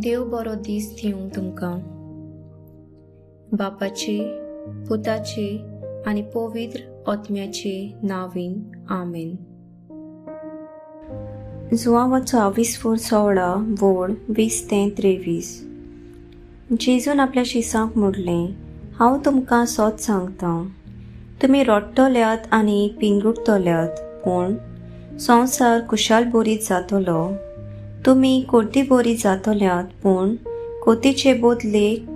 देव बरो दीस दिवंक तुमकां. बापाचे, पुताचे आनी पवित्र आत्म्याचे नांवान, आमेन. जुवांवाचो आविस्फोर 16 वोळ 20 ते 23. जेजून आपल्या शिसांक म्हणलें, हांव तुमकां सोद सांगता, तुमी रडटल्यात आनी पिंगुडटल्यात, पूण संवसार खुशाल बरीत जातलो. तुमी कोती बरी जातल्यात, पूण कोतीचे बदलेक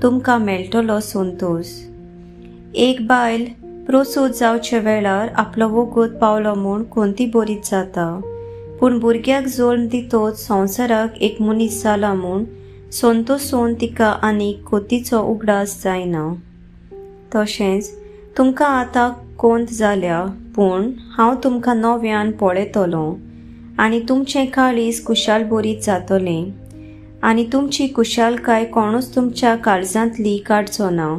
तुमकां मेळटलो संतोश. एक बायल प्रोसूत जावचे वेळार आपलो वगत पावलो म्हूण कोणती बरीच जाता, पूण भुरग्याक जल्म दितोच संवसाराक एक मनीस जाला म्हूण संतोषून तिका आनी कोतीचो उगडास जायना. तशेंच तुमकां आतां कोंत जाल्या, पूण हांव तुमकां नव्यान पळयतलो आनी तुमचें काळीज खुशाल बरीत जातलें आनी तुमची खुशालकाय कोणूच तुमच्या काळजांतली काडचो ना.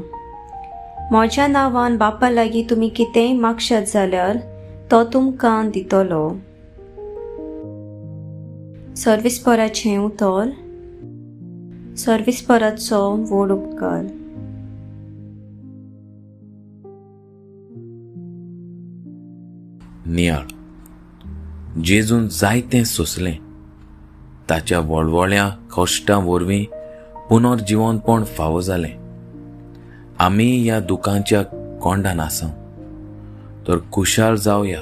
म्हज्या नांवान बापा लागीं तुमी कितेंय मागशात जाल्यार तो तुमकां दितलो. सर्विसपराचें उतर. सर्विसपराचो व्हड उपकार. नियाळ. जेजून जायतें सोंसलें. ताच्या वळवळ्या कश्टां वरवीं पुनर्जिवनपण फावो जालें. आमी ह्या दुखांच्या कोंडान आसा तर खुशाल जावया.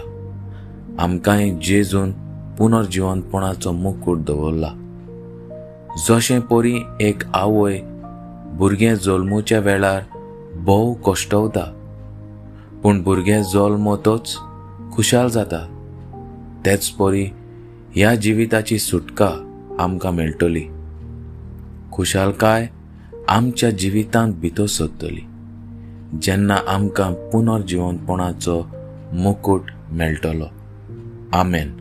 आमकांय जेजून पुनर्जिवनपणाचो मुकूट दवरला. जशें परी एक आवय भुरगें जल्मुच्या वेळार भोव कश्टवता, पूण भुरगें जल्मतच खुशाल जाता, तेच परी ह्या जिविताची सुटका आमकां मेळटली. खुशालकाय आमच्या जिवितांत भितर सरतली जेन्ना आमकां पुनर्जिवनपणाचो मुकूट मेळटलो. आमेन.